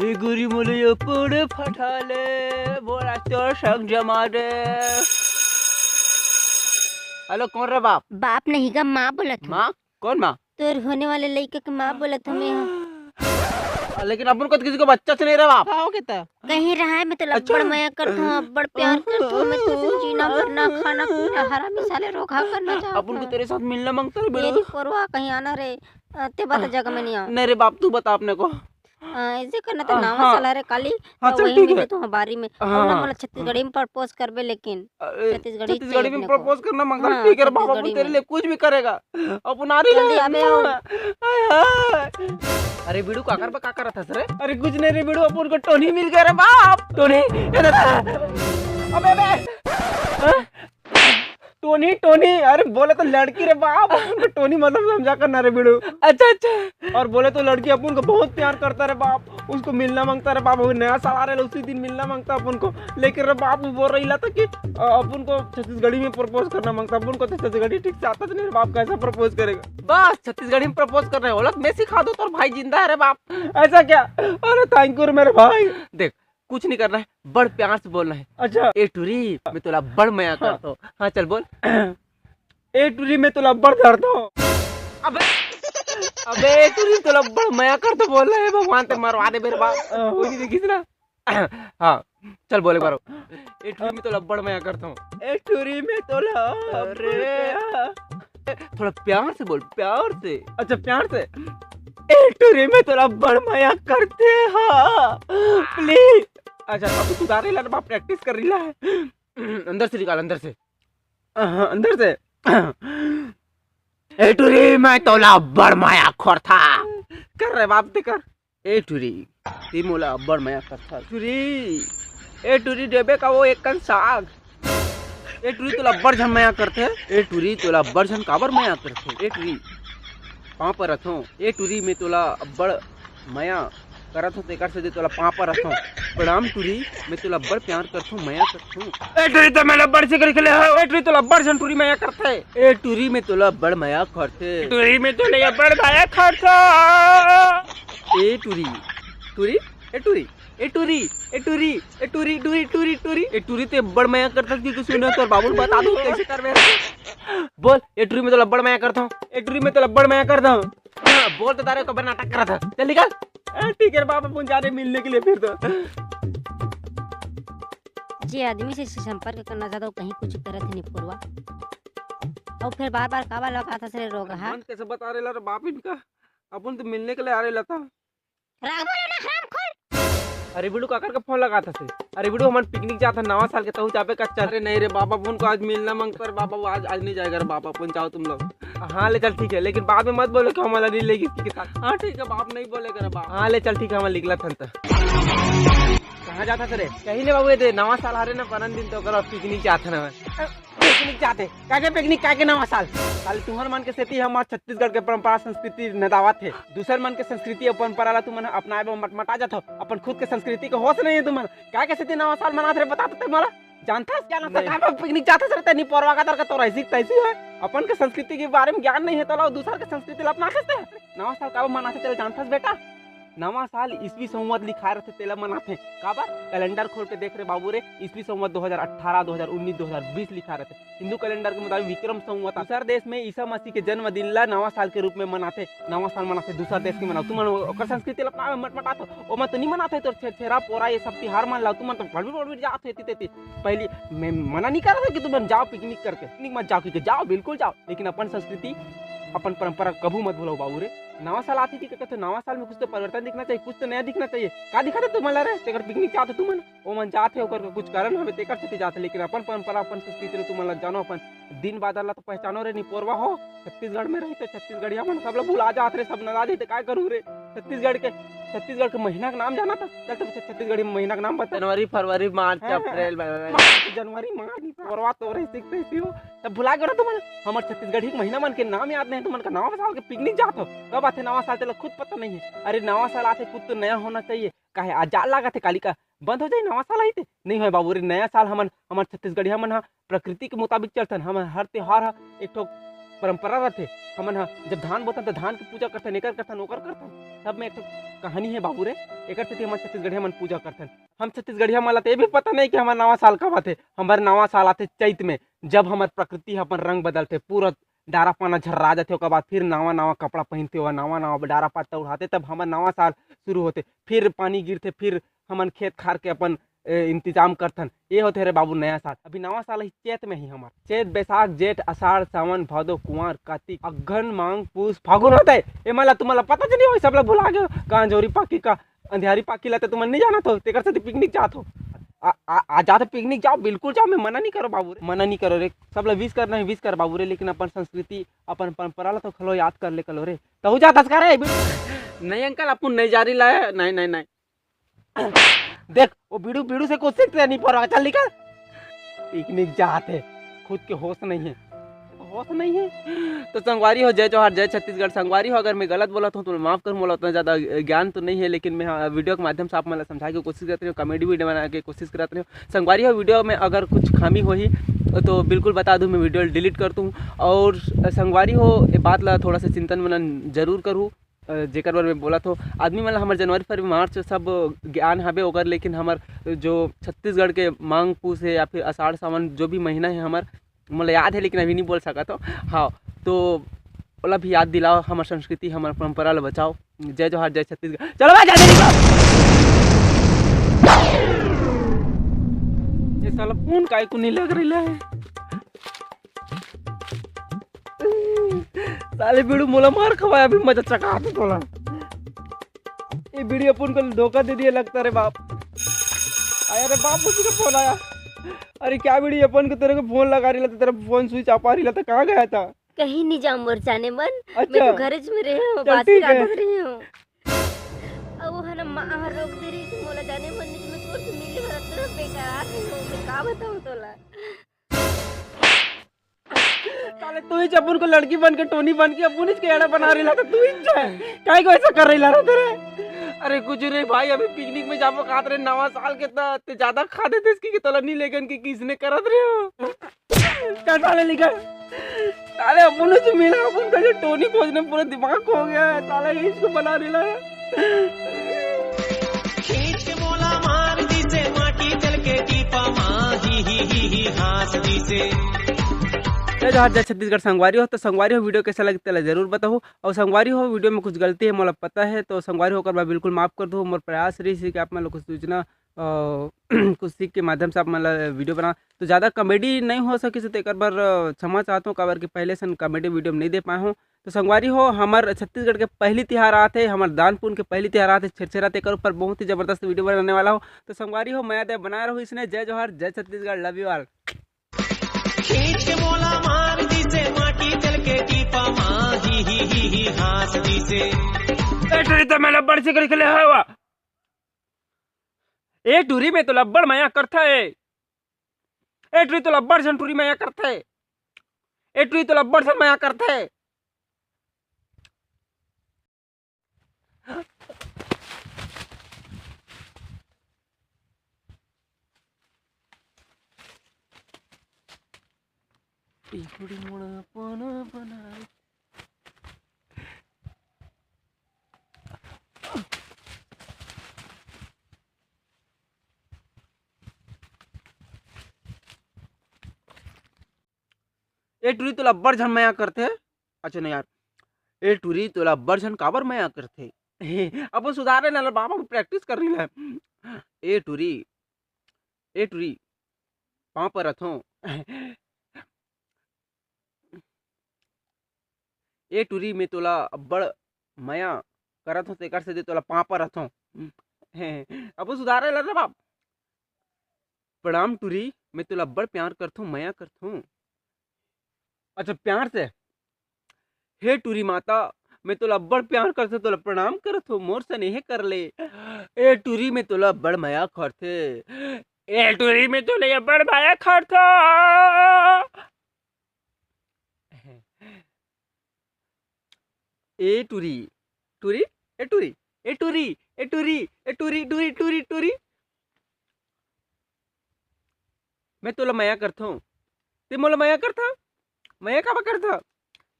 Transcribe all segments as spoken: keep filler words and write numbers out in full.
ए गुरी मोले अपन फटा ले, बोला तोर संग जमा दे। हेलो, कौन रे बाप? बाप नहीं गा, माँ बोलत हूँ। माँ? कौन माँ? तोर होने वाले लइका के माँ बोलत हूँ मैं। लेकिन अपन को तो किसी को बच्चा से नहीं रे बाप। का हो गे त? कहीं रहा है, मैं तो अच्छा। अब्बड़ मया करत हूँ, अब्बड़ प्यार करत हूँ, मैं तो जीना मरना, खाना पीना, हरामी साले रोगहा करना चाहत अपन को हूँ। तेरे साथ मिलना मांगता रे बेटा। तेरी परवाह कहीं आना रे, अ, ते बता जगह में नहीं आओ। नहीं रे बाप, तू बता अपने को। अ, ऐसे करना तो अ, नावा हाँ। साला रे काली, हाँ, तो चल, वही ठीक मिले है। तो हमारी में। हाँ, अब ना हाँ। मोला छत्तीसगढ़ी में प्रपोज करबे, लेकिन अ, ए, छत्तीसगढ़ी छत्तीसगढ़ी चाहिए में अपने को। प्रपोज करना मांगता हाँ, ठीक है रे बाप, अपन छत्तीसगढ़ी तेरे में। लिए कुछ भी करेगा। अपन आ रही जल्दी है। आबे आओ। हाय, हाय। अरे बिड़ू, काकर बा, का करत हस रे? अरे कुछ नहीं रे बिड़ू, अपन को टोनी मिल गया रे बाप। टोनी, ये दादा। अबे, अबे। हाँ? टोनी, टोनी, अरे बोले तो लड़की रे बाप, अपन को टोनी मतलब समझा करना रे बिड़ू। अच्छा, अच्छा। और बोले तो लड़की अपन को बहुत प्यार करता रे बाप, उसको मिलना मांगता रे बाप, अभी नया साल आ रहा है, उसी दिन मिलना मांगता अपन को। लेकिन रे बाप, वो बोल रही था कि अ, अपन को छत्तीसगढ़ी में प्रपोज करना मांगता, अपन को तो छत्तीसगढ़ी ठीक से आता नहीं रे बाप, कैसे प्रपोज करेगा? बस छत्तीसगढ़ी में प्रपोज कर रहे हो, मैं सिखा दो, तोर भाई जिंदा है रे बाप। ऐसा क्या? अरे थैंक यू रे मेरे भाई। देख, कुछ नहीं करना है, बड़ प्यार से बोलना है। अच्छा। ए टूरी, मैं तोला बड़ मया हाँ। करता हूँ। हाँ, चल बोल। ए टूरी, मैं तोला बड़ धरता हूँ। अबे, अबे ए टूरी, तोला बड़ मया करता हूँ बोलना है, भगवान ते मरवा दे मेरे बाप। हाँ। कोई नहीं देखिस ना। हाँ, चल बोल एक बार। ए टूरी, मैं तोला बड़ मया करता हूँ। ए टूरी, मैं तोला अरे। बड़ मया। थोड़ा प्यार से बोल, प्यार से। अच्छा, प्यार से। ए टूरी, मैं तोला बड़ मया करते हाँ, प्लीज। अच्छा, अब तू गा रही ला ना, प्रैक्टिस कर रही ला है। अंदर से निकाल, अंदर से। हाँ, अंदर से। ए टूरी, मैं तोला बड़ मया करता। कर रहे बाप, ते कर। ए टूरी, ते मोला अब्बड़ मया करथा। टूरी, ए टूरी, देबे का वो एक कन साग। ए टूरी, तोला अब्बड़ झन मया करथे। ए टूरी, तोला अब्बड़ झन काबर मया करथे? ए टूरी, पाँव परत हों। ए टूरी, मैं तोला अब्बड़ मया करत हों, तेकर सेती तोला पाँव परत हों। प्रणाम टूरी, मैं तोला अब्बड़ प्यार करथों, मया करथों। ए टूरी, तो मैं अब्बड़ से करके ले हो। ए टूरी, तोला अब्बड़ झन टूरी मया करथे। ए टूरी, मैं तोला अब्बड़ मया करथे। टूरी, मैं तोला अब्बड़ मया करथों। ए टूरी, टूरी, ए टूरी, ए टूरी, ए टूरी, ए टूरी, टूरी, टूरी, टूरी। ए टूरी, ते बड़ मया करथस कि कुछ सुन, तोर बाबू ल बता दूं, कैसे करबे? बोल, ए टूरी, मैं तोला बड़ मया करथों। ए टूरी, मैं तोला बड़ मया करथों। हाँ, बोल तो तारे को नाटक करत है। चल निकल। हाँ, ठीक है बाप, अपन जा रहे मिलने के लिए फिर तो। जे आदमी से संपर्क करना चाहता हूँ, कहीं कुछ करत नहीं पुरवा। और फिर बार बार काबा लगाथस रे रोगहा? मन कैसे बता रहे ला रे बाप इनका? अपन तो मिलने के लिए आ रहे ला था। राघव बोलो ना, हरामखोर। अरे बिड़ू, काकर का फोन लगाथस रे? अरे बिड़ू, हमन पिकनिक जात हन नवा साल के, तहू जाबे का? चल। अरे नहीं रे बाबा, अपन को आज मिलना मांगता रे बाबा, वो आज, आज नहीं जाएगा रे बाबा, अपन जाओ तुम लोग। हाँ ले चल, ठीक है, लेकिन बाद में मत बोलो कि हमला नहीं लेगी इसके साथ। हाँ ठीक है बाप, नहीं बोलेगा रे बाप। हाँ ले चल, ठीक है, हम निकलत हन त। कहाँ जात हस रे? कहीं नहीं बाबू, ये दे नवा साल हरे ना, पनन दिन तो करो पिकनिक जात हन। पिकनिक जाते, काके पिकनिक, काके नवा साल? साले तुहर मन के सेती हमर छत्तीसगढ़ के परंपरा संस्कृति नदावत हे। दूसर मन के संस्कृति अउ परंपरा ला तुमन ह अपनाए बर मटमटा जाथव। अपन खुद के संस्कृति के होश नहीं है तुमन। काके सेती नवा साल मनात रे, बता तो ते मोला। जानथस क्या ना नहीं। काबर पिकनिक जाथस रे, तेनी पोरवा का तर का तोर ऐसी तैसी है। अपन के संस्कृति के बारे में ज्ञान नहीं है तोला, दूसर के संस्कृति ला अपनाथस ते। नवा साल काबर मनाथे तेला जानथस बेटा? नवा साल ईस्वी संवत लिखाए रथे, तेला मनाथे। काबर? कैलेंडर खोल के देख रे बाबू रे, ईस्वी संवत दो हज़ार अठारह, दो हज़ार उन्नीस, दो हज़ार बीस लिखाए रथे। हिंदू कैलेंडर के मुताबिक विक्रम संवत। दूसर देश में ईसा मसीह के जन्मदिन ला नवा साल के रूप में मनाथे। नवा साल मनाथे दूसर देश के मनाओ। तुमन ओकर संस्कृति ला अपना मटमटात हो। ओमन तो नहीं मनाथे तोर छेरछेरा पोरा ये सब तिहार मन ला। तुमन तो बड़बड़ बड़बड़ जात हो एती तेती। पहली मैं मना नहीं करत कि तुमन जाओ पिकनिक करके। पिकनिक मत जाओ, कि जाओ, बिल्कुल जाओ। लेकिन अपन संस्कृति, अपन परंपरा कभू मत भूलव बाबू रे। नवा साल आथे कि कहथे, नवा साल में कुछ तो परिवर्तन दिखना चाहिए, कुछ तो नया दिखना चाहिए। का दिखत हे तुमन ला रे? तेकर पिकनिक जात हो तुमन, ओमन जात हे, ओकर कुछ कारण हवे, तेकर सेती जात हे। लेकिन अपन परंपरा, अपन संस्कृति ला तुमन ला जानो, अपन दिन बादर ला तो पहचानो रे निपोरवा हो। छत्तीसगढ़ में रही तो छत्तीसगढ़िया मन सब ला भुला जात रे, सब नदा दे, ते काय करू रे? छत्तीसगढ़ के, छत्तीसगढ़ के महीना के नाम जानत हस? चल तो छत्तीसगढ़ी महीना के नाम बता। जनवरी, फरवरी, मार्च, हाँ, हाँ। अप्रैल, मई, मई। मार्च, जनवरी, मार्च, निपोरवा तो रही सीखते ही हो। तब भुला गए ना तुमन, हमर छत्तीसगढ़ी के महीना मन के नाम याद नहीं, तुमन का नवा साल के पिकनिक जात हो। कब आथे नवा साल, तेला खुद पता नहीं है। अरे नवा साल आथे, कुछ तो नया होना चाहिए। काहे आज जाड़ लागत हे काली का? बंद हो जाए नवा साल आइते? नहीं होय बाबू रे, नया साल हमन, हमर छत्तीसगढ़िया मन ह प्रकृति के मुताबिक चलथन। हमन हर त्योहार ह एक ठो परंपरा रथे। हमन ह जब धान बोथन त धान के पूजा करथन, एकर करथन, ओकर करथन। सब में एक ठो कहानी हे बाबू रे। एकर सेती हमन छत्तीसगढ़िया मन पूजा करथन। हम छत्तीसगढ़िया मन ला त ये भी पता नहीं कि हमर नवा साल कब आथे। हमर नवा साल आथे चैत में, जब हमर प्रकृति ह अपन रंग बदलथे, पूरा डारा पाना झर्रा जाथे, ओकर बाद फिर नवा नवा कपड़ा पहिनथे, ओहा नवा नवा डारा पत्ता उड़ाथे, तब हमर नवा साल शुरू होथे। फिर पानी गिरथे, फिर हमन खेत खार के अपन ए, इंतजाम करथन। ये होथे रे बाबू नया साल। अभी नवा साल ही चैत में ही हमर। चैत, बैसाख, जेठ, आषाढ़, सावन, भादो, कुंवार, कातिक, अगहन, मांग, पूस, फागुन होथे। ए मला तुमला पता चली होई, सबला भुला गयो। का अंजोरी पाकी, का अंधियारी पाकी ला त तुमन नहीं जानत हो, तेकर सेती पिकनिक जात हो। आ, आ, आ जात हो पिकनिक, जाओ, बिल्कुल जाओ, मैं मना नहीं करो बाबू रे, मना नहीं करो रे। सबला विश करना है, विश कर बाबू रे, लेकिन अपन संस्कृति, अपन परंपरा ला तो खलो याद कर ले कलो रे। तहु जात हस का रे? नहीं अंकल, अपन नहीं जा रही ला है। नहीं, नहीं, नहीं। देख, वो बीड़ू, बीड़ू से कोशिश से नहीं पड़ा। चल निकल। पिकनिक जात हे, खुद के होश नहीं है, होश नहीं है। तो संगवारी हो, जय जोहार, जय छत्तीसगढ़। संगवारी हो, अगर मैं गलत बोलत हूँ तो माफ कर, मोला उतना ज्यादा ज्ञान तो नहीं है, लेकिन मैं, हाँ, वीडियो के माध्यम से आप मन ला समझाए के कोशिश करत रहे हूँ, कॉमेडी वीडियो बनाए के कोशिश करत रहे हूँ। संगवारी हो, वीडियो में अगर कुछ खामी होही तो बिल्कुल बता दूँ, मैं वीडियो डिलीट कर दूँ। और संगवारी हो, ये बात ला थोड़ा सा चिंतन मनन जरूर करूँ। अ, जेकर बर मैं बोलत हो, आदमी मन ला हमर जनवरी, फरवरी, मार्च सब ज्ञान हवे ओकर, लेकिन हमर जो छत्तीसगढ़ के मांग पूस हे या फिर आषाढ़ सावन जो भी महीना हे हमर, मोला याद हे लेकिन अभी नहीं बोल सकत हो। हाँ, तो ओला भी याद दिलाओ, हमर संस्कृति, हमर परंपरा ला बचाओ। जय जोहार, जय छत्तीसगढ़। चलो भाई, जल्दी निकलो। ये साला फोन काय को नहीं लग रही है? साले बीड़ू मोला मार खवाया, अभी मजा चका आते तोला। ये बीड़ी अपन को धोखा दे दिया लगता रे बाप। आया रे बाप, उसी का फोन आया। अरे क्या बीड़ी, अपन को तेरे को फोन लगा रही ला, तेरा फोन स्विच ऑफ आ रही ला, तो कहाँ गया था? कहीं नहीं जाऊँ मोर जाने मन। अच्छा। मैं तो घरेज में रहे हूँ, चल बात ठीक है। आदत रहे हूँ। अब वो है ना, माँ हर रोक दे रही थी, मोला जाने मन नहीं, मैं तोर से मिले वाला तरफ बेकार रही हूँ, मैं का बताऊँ तोला। साले तू ही अपन को लड़की बन के, टोनी बन के, अपन ही के एड़ा बना रही ला, तो तू ही है। काहे को ऐसा कर रही ला रहा तेरे? अरे कुछ नहीं भाई, अभी पिकनिक में जाबो कहत रहे, नवा साल के त-, ते ज्यादा खा देते इसकी कि तोला नहीं लेगन कि किसने करत रहे हो। चल साले निकल। साले अपन से मिला, अपन का जो टोनी खोजने पूरा दिमाग खो गया है, साले इसको बना रही ला। खींच के मोला मार दीसे माटी जल के टीपा मा, ही, ही, ही, ही, हाँस दीसे। जय जोहार, जय छत्तीसगढ़। संगवारी हो तो संगवारी हो, वीडियो कैसा लगे तेला जरूर बताओ। और संगवारी हो, वीडियो में कुछ गलती है मोला पता है, तो संगवारी हो ओकर बर बिल्कुल माफ कर दो। मोर प्रयास रही कि आप मन ला कुछ सूचना, अ, कुछ सीख के माध्यम से आप मन ला वीडियो बना, तो ज़्यादा कॉमेडी नहीं हो सकिस, तो एकर बर, अ, क्षमा चाहत हूँ, काबर कि पहले से कॉमेडी वीडियो में नहीं दे पाए हूँ। तो संगवारी हो, हमर छत्तीसगढ़ के पहली तिहार आत हे, हमर दान पुण्य के पहली तिहार आत हे, छेरछेरा, तेकर ऊपर बहुत ही जबरदस्त वीडियो बनाने वाला हूँ। तो संगवारी हो, मया दया बनाए रहो इसने। जय जोहार, जय छत्तीसगढ़, love you all। खींच के मोला मार दीसे माटी जल के टीपा मा, ही, ही, ही, ही, हाँस दीसे। ए टुरी, तो मैं लब्बड़ से करके ले आया हुआ। ए टुरी, मैं तो लब्बड़ मया करथा ए। ए टुरी, तो लब्बड़ झन टुरी मया करथे। ए टुरी, तो लब्बड़ झन मया करथे। ए टुरी मोर अपन बनाए। ए टुरी, तोला अब्बड़ झन मया करथे। अच्छा नहीं यार, ए टुरी, तोला अब्बड़ झन काबर मया करथे? अब वो सुधारे ना, बाबा को प्रैक्टिस कर रही है। ए टुरी, ए टुरी, पाँव परत हों। ए टुरी, मैं तोला अब्बड़ मया करत हों, तेकर सेती तोला पाँव परत हों। अब वो सुधारे ला रे बाप। प्रणाम टुरी, मैं तोला अब्बड़ प्यार करथों, मया करथों। अच्छा, प्यार से। हे टुरी माता, मैं तोला अब्बड़ प्यार करथों, तोला प्रणाम करथों, मोर सनेह कर ले। ए टुरी, मैं तोला अब्बड़ मया करथे। ए टुरी, मैं तोला अब्बड़ मया करथों। ए टुरी, टुरी, ए टुरी, ए टुरी, ए टुरी, ए टुरी, टुरी, टुरी, टुरी। मैं तोला मया करथों, ते मोला मया करथा? मया काबर करथा?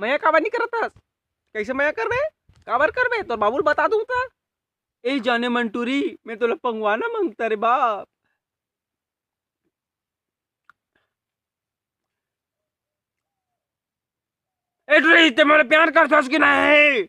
मया काबर नहीं करत हस? कैसे मया करबे? काबर करबे? तोर बाबू ल बता दूं त। ए जाने मन टूरी, मैं तोला पंगवाना मांगता रे बाप। ए टूरी, ते मोला प्यार करथस कि नहीं?